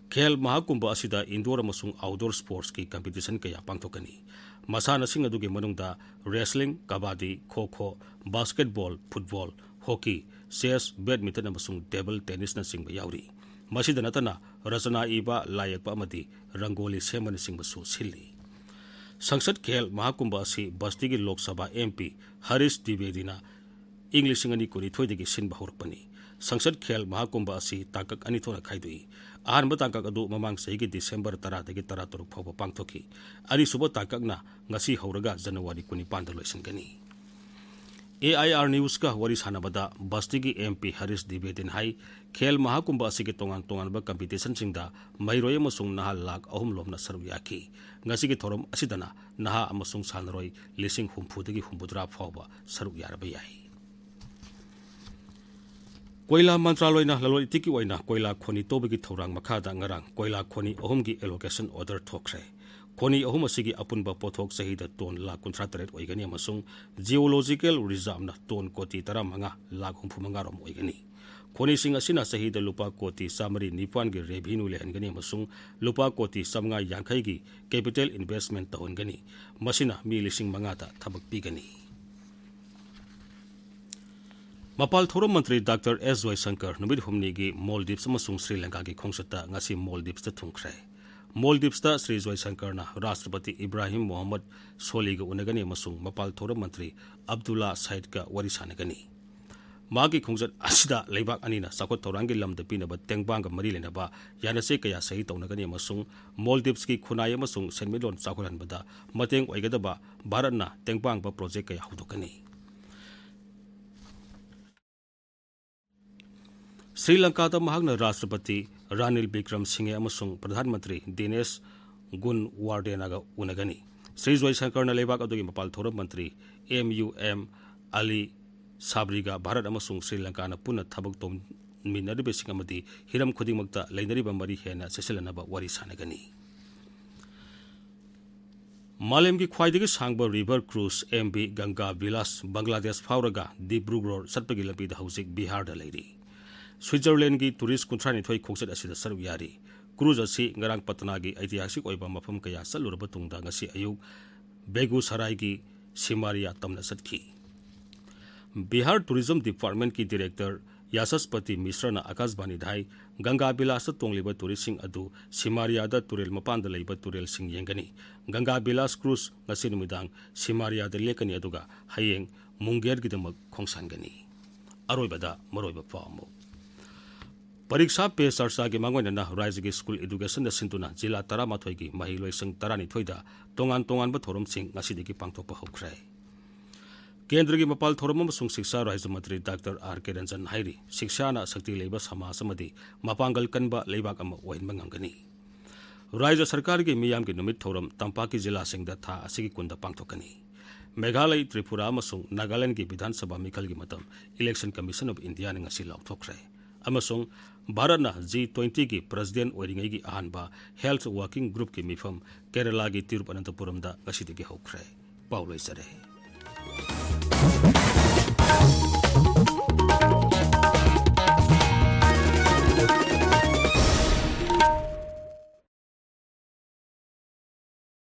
ꯈꯦꯜ ꯃꯍꯥꯀꯨꯝꯚ ꯑꯁꯤꯗ ꯏꯟꯗꯣꯔ ꯑꯃꯁꯨꯡ ꯑꯥꯎꯠꯗꯣꯔ ꯁ꯭ꯄꯣꯔꯠꯁꯀꯤ ꯀꯝꯄꯤꯇꯤꯁꯟ ꯀꯌꯥ ꯄꯥꯡꯊꯣꯛꯀꯅꯤ꯫ ꯃꯁꯥꯟꯅꯁꯤꯡ ꯑꯗꯨꯒꯤ ꯃꯅꯨꯡꯗ ꯔꯦꯁꯂꯤꯡ, ꯀꯕꯥꯗꯤ, ꯈꯣ ꯈꯣ, basketball, football, hockey, chess, badminton ꯑꯃꯁꯨꯡ ꯇꯦꯕꯜ ꯇꯦꯅꯤꯁꯅꯆꯤꯡꯕ ꯌꯥꯎꯔꯤ꯫ ꯃꯁꯤꯗ ꯅꯠꯇꯅ ꯔꯆꯅꯥ ꯏꯕ, ꯂꯥꯏ ꯌꯦꯛꯄ ꯑꯃꯗꯤ ꯔꯪꯒꯣꯂꯤ ꯁꯦꯝꯕꯅꯆꯤꯡꯕꯁꯨ ꯁꯤꯜꯂꯤ꯫ ꯁꯪꯁꯗ ꯈꯦꯜ ꯃꯍꯥꯀꯨꯝꯚ ꯑꯁꯤ ꯕꯁꯇꯤꯒꯤ ꯂꯣꯛ ꯁꯚꯥ ꯑꯦꯝ ꯄꯤ ꯍꯔꯤꯁ ꯗ꯭ꯋꯤꯕꯦꯗꯤꯅ ꯏꯪ ꯂꯤꯁꯤꯡ ꯑꯅꯤ ꯀꯨꯟꯅꯤꯊꯣꯏꯗꯒꯤ ꯁꯤꯟꯕ ꯍꯧꯔꯛꯄꯅꯤ꯫ ꯁꯪꯁꯗ ꯈꯦꯜ ꯃꯍꯥꯀꯨꯝꯚ ꯑꯁꯤ ꯇꯥꯡꯀꯛ ꯑꯅꯤ ꯊꯣꯛꯅ ꯈꯥꯏꯗꯣꯛꯏ꯫ ꯑꯍꯥꯟꯕ ꯇꯥꯡꯀꯛ ꯑꯗꯨ ꯃꯃꯥꯡ ꯆꯍꯤꯒꯤ ꯗꯤꯁꯦꯝꯕꯔ ꯇꯔꯥꯗꯒꯤ ꯇꯔꯥꯇꯔꯨꯛ ꯐꯥꯎꯕ ꯄꯥꯡꯊꯣꯛꯈꯤ꯫ ꯑꯅꯤꯁꯨꯕ ꯇꯥꯡꯀꯛꯅ ꯉꯁꯤ ꯍꯧꯔꯒ ꯖꯅꯋꯥꯔꯤ ꯀꯨꯟꯅꯤꯄꯥꯟꯗ ꯂꯣꯏꯁꯤꯟꯒꯅꯤ꯫ ꯑꯦ ꯑꯥꯏ ꯑꯥꯔ ꯅ꯭ꯌꯨꯁꯀ ꯋꯥꯔꯤ ꯁꯥꯟꯅꯕꯗ ꯕꯁꯇꯤꯒꯤ ꯑꯦꯝ ꯄꯤ ꯍꯔꯤꯁ ꯗ꯭ꯋꯤꯕꯦꯗꯤꯅ ꯍꯥꯏ, ꯈꯦꯜ ꯃꯍꯥꯀꯨꯝꯚ ꯑꯁꯤꯒꯤ ꯇꯣꯉꯥꯟ ꯇꯣꯉꯥꯟꯕ ꯀꯝꯄꯤꯇꯤꯁꯟꯁꯤꯡꯗ ꯃꯍꯩꯔꯣꯏ ꯑꯃꯁꯨꯡ ꯅꯍꯥ ꯂꯥꯈ ꯑꯍꯨꯝ ꯂꯣꯝꯅ ꯁꯔꯨꯛ ꯌꯥꯈꯤ꯫ ꯉꯁꯤꯒꯤ ꯊꯧꯔꯝ ꯑꯁꯤꯗꯅ ꯅꯍꯥ ꯑꯃꯁꯨꯡ ꯁꯥꯟꯅꯔꯣꯏ ꯂꯤꯁꯤꯡ ꯍꯨꯝꯐꯨꯗꯒꯤ ꯍꯨꯝꯐꯨꯇꯔꯥ ꯐꯥꯎꯕ ꯁꯔꯨꯛ ꯌꯥꯔꯕ ꯌꯥꯏ꯫ ꯀꯣꯏꯂꯥ ꯃꯟꯇ꯭ꯔꯥꯂꯣꯏꯅ ꯂꯂꯣꯟ ꯏꯇꯤꯛꯀꯤ ꯑꯣꯏꯅ ꯀꯣꯏꯂꯥ ꯈꯣꯅꯤ ꯇꯧꯕꯒꯤ ꯊꯧꯔꯥꯡ ꯃꯈꯥꯗ ꯉꯔꯥꯡ ꯀꯣꯏꯂꯥ ꯈꯣꯅꯤ ꯑꯍꯨꯝꯒꯤ allocation order ꯊꯣꯛꯈ꯭ꯔꯦ꯫ ꯈꯣꯅꯤ ꯑꯍꯨꯝ ꯑꯁꯤꯒꯤ ꯑꯄꯨꯟꯕ ꯄꯣꯠꯊꯣꯛ ꯆꯍꯤꯗ ꯇꯣꯟ ꯂꯥꯈ ꯀꯨꯟꯊ꯭ꯔꯥ ꯇꯔꯦꯠ ꯑꯣꯏꯒꯅꯤ ꯑꯃꯁꯨꯡ geological reserveꯅ ꯇꯣꯟ ꯀꯣꯇꯤ ꯇꯔꯥꯃꯉꯥ ꯂꯥꯈ ꯍꯨꯝꯐꯨ ꯃꯉꯥ ꯔꯣꯝ ꯑꯣꯏꯒꯅꯤ꯫ ꯈꯣꯅꯤꯁꯤꯡ ꯑꯁꯤꯅ ꯆꯍꯤꯗ ꯂꯨꯄꯥ ꯀꯣꯇꯤ ꯆꯥꯃꯔꯤ ꯅꯤꯄꯥꯟꯒꯤ revenue ꯂꯩꯍꯟꯒꯅꯤ ꯑꯃꯁꯨꯡ ꯂꯨꯄꯥ ꯀꯣꯇꯤ ꯆꯥꯃꯉꯥ ꯌꯥꯡꯈꯩꯒꯤ capital investment ꯇꯧꯍꯟꯒꯅꯤ꯫ ꯃꯁꯤꯅ ꯃꯤ ꯂꯤꯁꯤꯡ ꯃꯉꯥꯗ ꯊꯕꯛ ꯄꯤꯒꯅꯤ꯫ ꯃꯄꯥꯜ ꯊꯧꯔꯝ ꯃꯟꯇ꯭ꯔꯤ ꯗꯥꯛꯇꯔ ꯑꯦꯁ ꯖꯣꯏꯁꯪꯀꯔ ꯅꯨꯃꯤꯠ ꯍꯨꯝꯅꯤꯒꯤ ꯃꯣꯜꯗꯤꯞꯁ ꯑꯃꯁꯨꯡ ꯁ꯭ꯔꯤ ꯂꯪꯀꯥꯒꯤ ꯈꯣꯡꯆꯠꯇ ꯉꯁꯤ ꯃꯣꯜꯗꯤꯞꯁꯇ ꯊꯨꯡꯈ꯭ꯔꯦ꯫ ꯃꯣꯜꯗꯤꯞꯁꯇ ꯁ꯭ꯔꯤ ꯖꯣꯏꯁꯪꯀꯔꯅ ꯔꯥꯁꯇ꯭ꯔꯄꯇꯤ ꯏꯕ꯭ꯔꯥꯍꯤꯝ ꯃꯣꯍꯝꯃꯗ ꯁꯣꯂꯤꯒ ꯎꯅꯒꯅꯤ ꯑꯃꯁꯨꯡ ꯃꯄꯥꯜ ꯊꯧꯔꯝ ꯃꯟꯇ꯭ꯔꯤ ꯑꯕꯗꯨꯜꯂꯥ ꯁꯥꯏꯗꯀ ꯋꯥꯔꯤ ꯁꯥꯟꯅꯒꯅꯤ꯫ ꯃꯍꯥꯛꯀꯤ ꯈꯣꯡꯆꯠ ꯑꯁꯤꯗ ꯂꯩꯕꯥꯛ ꯑꯅꯤꯅ ꯆꯥꯎꯈꯠ ꯊꯧꯔꯥꯡꯒꯤ ꯂꯝꯗ ꯄꯤꯅꯕ ꯇꯦꯡꯕꯥꯡꯒ ꯃꯔꯤ ꯂꯩꯅꯕ ꯌꯥꯅꯆꯦ ꯀꯌꯥ ꯁꯍꯤ ꯇꯧꯅꯒꯅꯤ ꯑꯃꯁꯨꯡ ꯃꯣꯜꯗꯤꯞꯁꯀꯤ ꯈꯨꯟꯅꯥꯏ ꯑꯃꯁꯨꯡ ꯁꯦꯟꯃꯤꯠꯂꯣꯟ ꯆꯥꯎꯈꯠꯍꯟꯕꯗ ꯃꯇꯦꯡ ꯑꯣꯏꯒꯗꯕ ꯚꯥꯔꯠꯅ ꯇꯦꯡꯕꯥꯡꯕ project ꯀꯌꯥ ꯍꯧꯗꯣꯛꯀꯅꯤ꯫ ꯁ꯭ꯔꯤ ꯂꯪꯀꯥꯗ ꯃꯍꯥꯛꯅ ꯔꯥꯁꯇ꯭ꯔꯄꯇꯤ ꯔꯥꯅꯤꯜ ꯕꯤꯀ꯭ꯔꯝ ꯁꯤꯡꯍꯦ ꯑꯃꯁꯨꯡ ꯄ꯭ꯔꯙꯥꯟ ꯃꯟꯇ꯭ꯔꯤ ꯗꯤꯅꯦꯁ ꯒꯨꯟꯋꯥꯔꯗꯦꯅꯥꯒ ꯎꯅꯒꯅꯤ꯫ ꯁ꯭ꯔꯤ ꯖꯣꯏꯁꯪꯀꯔꯅ ꯂꯩꯕꯥꯛ ꯑꯗꯨꯒꯤ ꯃꯄꯥꯜ ꯊꯧꯔꯝ ꯃꯟꯇ꯭ꯔꯤ ꯑꯦꯝ ꯌꯨ ꯑꯦꯝ ꯑꯂꯤ ꯁꯥꯕ꯭ꯔꯤꯒ ꯚꯥꯔꯠ ꯑꯃꯁꯨꯡ ꯁ꯭ꯔꯤ ꯂꯪꯀꯥꯅ ꯄꯨꯟꯅ ꯊꯕꯛ ꯇꯧꯃꯤꯟꯅꯔꯤꯕꯁꯤꯡ ꯑꯃꯗꯤ ꯍꯤꯔꯝ ꯈꯨꯗꯤꯡꯃꯛꯇ ꯂꯩꯅꯔꯤꯕ ꯃꯔꯤ ꯍꯦꯟꯅ ꯆꯦꯠꯁꯤꯜꯍꯟꯅꯕ ꯋꯥꯔꯤ ꯁꯥꯟꯅꯒꯅꯤ꯫ ꯃꯥꯂꯦꯝꯒꯤ ꯈ꯭ꯋꯥꯏꯗꯒꯤ ꯁꯥꯡꯕ river cruise M V Ganga Vilas Bangladesh ꯐꯥꯎꯔꯒ ꯗꯤꯕ꯭ꯔꯨꯒꯔ ꯆꯠꯄꯒꯤ ꯂꯝꯕꯤꯗ ꯍꯧꯖꯤꯛ ꯕꯤꯍꯥꯔꯗ ꯂꯩꯔꯤ꯫ ꯁ꯭ꯋꯤꯠꯖꯔꯂꯦꯟꯒꯤ tourist ꯀꯨꯟꯊ꯭ꯔꯥ ꯅꯤꯊꯣꯏ ꯈꯣꯡꯆꯠ ꯑꯁꯤꯗ ꯁꯔꯨꯛ ꯌꯥꯔꯤ꯫ Cruise ꯑꯁꯤ ꯉꯔꯥꯡ ꯄꯠꯅꯥꯒꯤ ꯑꯩꯇꯤꯍꯥꯁꯤꯛ ꯑꯣꯏꯕ ꯃꯐꯝ ꯀꯌꯥ ꯆꯠꯂꯨꯔꯕ ꯇꯨꯡꯗ ꯉꯁꯤ ꯑꯌꯨꯛ ꯕꯦꯒꯨꯁꯔꯥꯏꯒꯤ ꯁꯤꯃꯥꯔꯤꯌꯥ ꯇꯝꯅ ꯆꯠꯈꯤ꯫ ꯕꯤꯍꯥꯔ Tourism Departmentꯀꯤ director ꯌꯥꯁꯁꯄꯇꯤ ꯃꯤꯁ꯭ꯔꯅ ꯑꯀꯥꯁꯕꯥꯅꯤꯗ ꯍꯥꯏ, ꯒꯪꯒꯥ ꯕꯤꯂꯥꯁꯇ ꯇꯣꯡꯂꯤꯕ touristꯁꯤꯡ ꯑꯗꯨ ꯁꯤꯃꯥꯔꯤꯌꯥꯗ ꯇꯨꯔꯦꯜ ꯃꯄꯥꯟꯗ ꯂꯩꯕ ꯇꯨꯔꯦꯜꯁꯤꯡ ꯌꯦꯡꯒꯅꯤ꯫ ꯒꯪꯒꯥ ꯕꯤꯂꯥꯁ cruise ꯉꯁꯤ ꯅꯨꯃꯤꯗꯥꯡ ꯁꯤꯃꯥꯔꯤꯌꯥꯗ ꯂꯦꯛꯀꯅꯤ, ꯑꯗꯨꯒ ꯍꯌꯦꯡ ꯃꯨꯡꯒꯦꯔꯒꯤꯗꯃꯛ ꯈꯣꯡꯁꯥꯟꯒꯅꯤ꯫ ꯑꯔꯣꯏꯕꯗ ꯃꯔꯨꯑꯣꯏꯕ ꯄꯥꯎ ꯑꯃꯨꯛ꯫ ꯄꯔꯤꯛꯁꯥ ꯄꯦ ꯆꯔꯆꯥꯒꯤ ꯃꯥꯡꯑꯣꯏꯅꯅ ꯔꯥꯖ꯭ꯌꯒꯤ ꯁ꯭ꯀꯨꯜ educationꯗ ꯁꯤꯟꯗꯨꯅ ꯖꯤꯂꯥ ꯇꯔꯥꯃꯥꯊꯣꯏꯒꯤ ꯃꯍꯩꯂꯣꯏꯁꯪ ꯇꯔꯥꯅꯤꯊꯣꯏꯗ ꯇꯣꯉꯥꯟ ꯇꯣꯉꯥꯟꯕ ꯊꯧꯔꯝꯁꯤꯡ ꯉꯁꯤꯗꯒꯤ ꯄꯥꯡꯊꯣꯛꯄ ꯍꯧꯈ꯭ꯔꯦ꯫ ꯀꯦꯟꯗ꯭ꯔꯒꯤ ꯃꯄꯥꯜ ꯊꯧꯔꯝ ꯑꯃꯁꯨꯡ ꯁꯤꯛꯁꯥ ꯔꯥꯖ꯭ꯌ ꯃꯟꯇ꯭ꯔꯤ ꯗꯥꯛꯇꯔ ꯑꯥꯔ ꯀꯦ ꯔꯟꯖꯟ ꯍꯥꯏꯔꯤ, ꯁꯤꯛꯁꯥꯅ ꯁꯛꯇꯤ ꯂꯩꯕ ꯁꯃꯥꯖ ꯑꯃꯗꯤ ꯃꯄꯥꯡꯒꯜ ꯀꯟꯕ ꯂꯩꯕꯥꯛ ꯑꯃ ꯑꯣꯏꯍꯟꯕ ꯉꯝꯒꯅꯤ꯫ ꯔꯥꯖ꯭ꯌ ꯁꯔꯀꯥꯔꯒꯤ ꯃꯤꯌꯥꯝꯒꯤ ꯅꯨꯃꯤꯠ ꯊꯧꯔꯝ ꯇꯝꯄꯥꯛꯀꯤ ꯖꯤꯂꯥꯁꯤꯡꯗ ꯊꯥ ꯑꯁꯤꯒꯤ ꯀꯨꯟꯗ ꯄꯥꯡꯊꯣꯛꯀꯅꯤ꯫ ꯃꯦꯘꯥꯂꯌ, ꯇ꯭ꯔꯤꯄꯨꯔꯥ ꯑꯃꯁꯨꯡ ꯅꯥꯒꯥꯂꯦꯟꯗꯒꯤ ꯕꯤꯙꯥꯟ ꯁꯚꯥ ꯃꯤꯈꯜꯒꯤ ꯃꯇꯝ Election Commission of Indiaꯅ ꯉꯁꯤ ꯂꯥꯎꯊꯣꯛꯈ꯭ꯔꯦ꯫ ꯑꯃꯁꯨꯡ ꯚꯥꯔꯠꯅ G twentyꯒꯤ president ꯑꯣꯏꯔꯤꯉꯩꯒꯤ ꯑꯍꯥꯟꯕ health working groupꯀꯤ ꯃꯤꯐꯝ ꯀꯦꯔꯂꯥꯒꯤ ꯇꯤꯔꯨꯄꯅꯟꯊꯄꯨꯔꯝꯗ ꯉꯁꯤꯗꯒꯤ ꯍꯧꯈ꯭ꯔꯦ꯫ ꯄꯥꯎ ꯂꯣꯏꯖꯔꯦ꯫